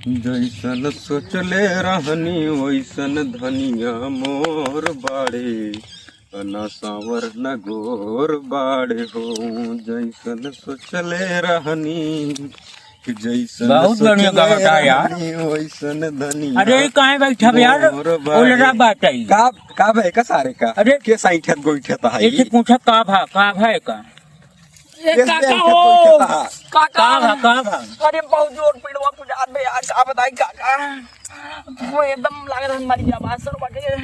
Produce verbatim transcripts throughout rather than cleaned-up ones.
जैसन सोचले रहनी वैसन धनिया मोर बाड़े, न सांवर न गोर बाड़े हो। जैसन सोचले रहनी कि जैसन बहुत बढ़िया सोचले गावत है यार। रहनी वैसन धनिया अरे, काहे बैठा बे यार? मोर बाड़े। उलरा बात है। का, का भय का सारे का? अरे, के साइठत गोइठत है? एसे पूछा का भा, का भय का? ए, कैसे काका ऐसे हो? कोई कहता है? काका। का भा, का भा? अरे, बहुत जोर पेटवा पिरात बे यार, का बताई काका? वो एकदम लागत है मर जाबा, सर बटे।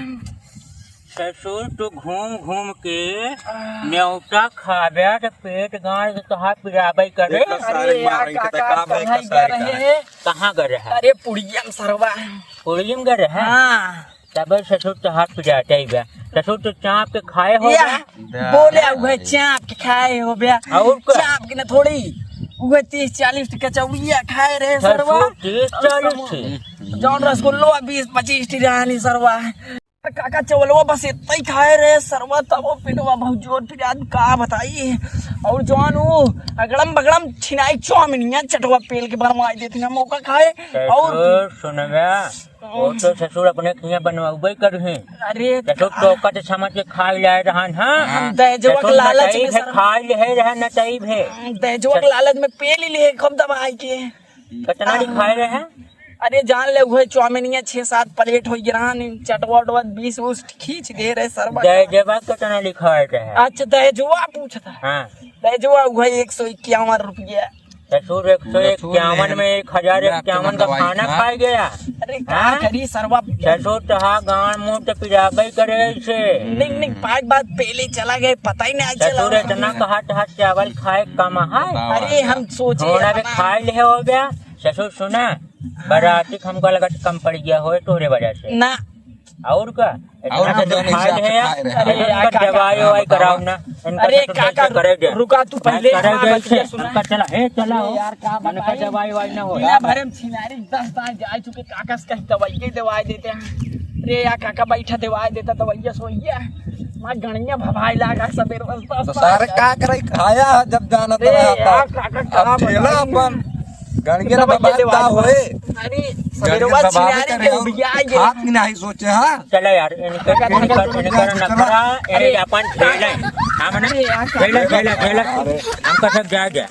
ससुर, तू घूम घूम के आह। नेवता खाबे त पेट गाड़ के तोहार पिराबे करे। देखो, सारे अरे यार, मारेंगे, काका, का भाई कहाँ का सारे का रहे? कहाँ गए रहे? अरे, पुड़िया में सरवा। पुड़िया में गए रहे? हाँ। तबे ससुर तोहार पिरात बा। ससुर तो चाप के खाए हो या, बा। बोले उहे चाप के खाए हो बे। और का? चाप के न थोड़ी, उहे तीस चालीस के कचौड़िया खाए रहे ससुर सरवा। तीस चालीस के? जौन रसगुल्लो बीस पच्चीस ठी रहनी सरवा। काका चवलवा बस इतना ही खाए रहे सरवा, तब वो पेटवा बहुत जोर पिरात, का बताई। और जौन वो अगड़म बगड़म छिनाई चौमिनिया चटवा पेल के बनवाई देती ना मौका खाए। और ससुर सुनबे, वो तो ससुर अपने खिया बनवाबे करही। अरे ससुर का- तो कत समझ के खाई लाए रहन, हाँ? हम दहेजवा के ससुर लालच नटई में भे सर- खाई ले रहे, नटई भे। हम दहेजवा के लालच में पेल ही लिए खूब दबाई के। कितना हाँ। लिखाए रहे? अरे जान ले, उहे चौमिनिया छह सात प्लेट हो गया रहन, चटवा उटवा बीस उस खींच दे रहे सर। दहेजवा कितना लिखाए रहे? अच्छा, दहेजवा पूछता। हाँ। दहेजवा उहे एक सौ इक्यावन रुपया। ससुर, एक सौ इक्यावन में एक हजार इक्यावन का खाना खाए गया। अरे, का हाँ? करी सरवा? ससुर, तोहार गाँड़ मुँह तो पिराबे करे ऐसे। नहीं, नहीं, पाँच बात पहले चला गए, पता ही नहीं चला। ससुर, इतना कहा तोहार चावल खाए कम है। अरे, हम सोचे थोड़ा भी हमार खाए ले हो गया। ससुर, सुना, बराती का हमका लगत कम पड़ गया होए तोहरे वजह से। ना। और का? और इतना हम तो जाने खाए हिसाब से है यार। खाए रहे। अरे, अरे, इनका काका। दवाई ववाई कराओ ना। इनका अरे, तो काका, कैसे करे दे? रुका, तू पहले करे हमार दे बतिया इसे। सुना। इनका चला, हे, चला हो। अरे यार, का इनका बताई? दवाई वाई ना हो। बिना भरे में छिनारी दस दांत जाए चुके, काका से कहीं दवाई के दवाई देते हैं। अरे यार, काका बैठा दवाई देता, दवाइया सोइया। माँ गणिया भभाई लागा सबेर बस, बस, तो बस। सारे का करे, खाया है जब जाना अरे तो रहता। यार, काका, का अब झेला बताई? अपन। गणिया ना दवाई बबाल देवाई का देवाई। होए? अरे, गणिया सवेरवा दबावे छिनारी करे के और उबिया आए गे। खात भी नहीं सोचे, हाँ? चला यार, इनके, इनका, इनका नखरा, अरे, इनके अपन झेले। हम ना, अरे यार, झेले, झेले, झेले। अरे। हमका सब जाए दे।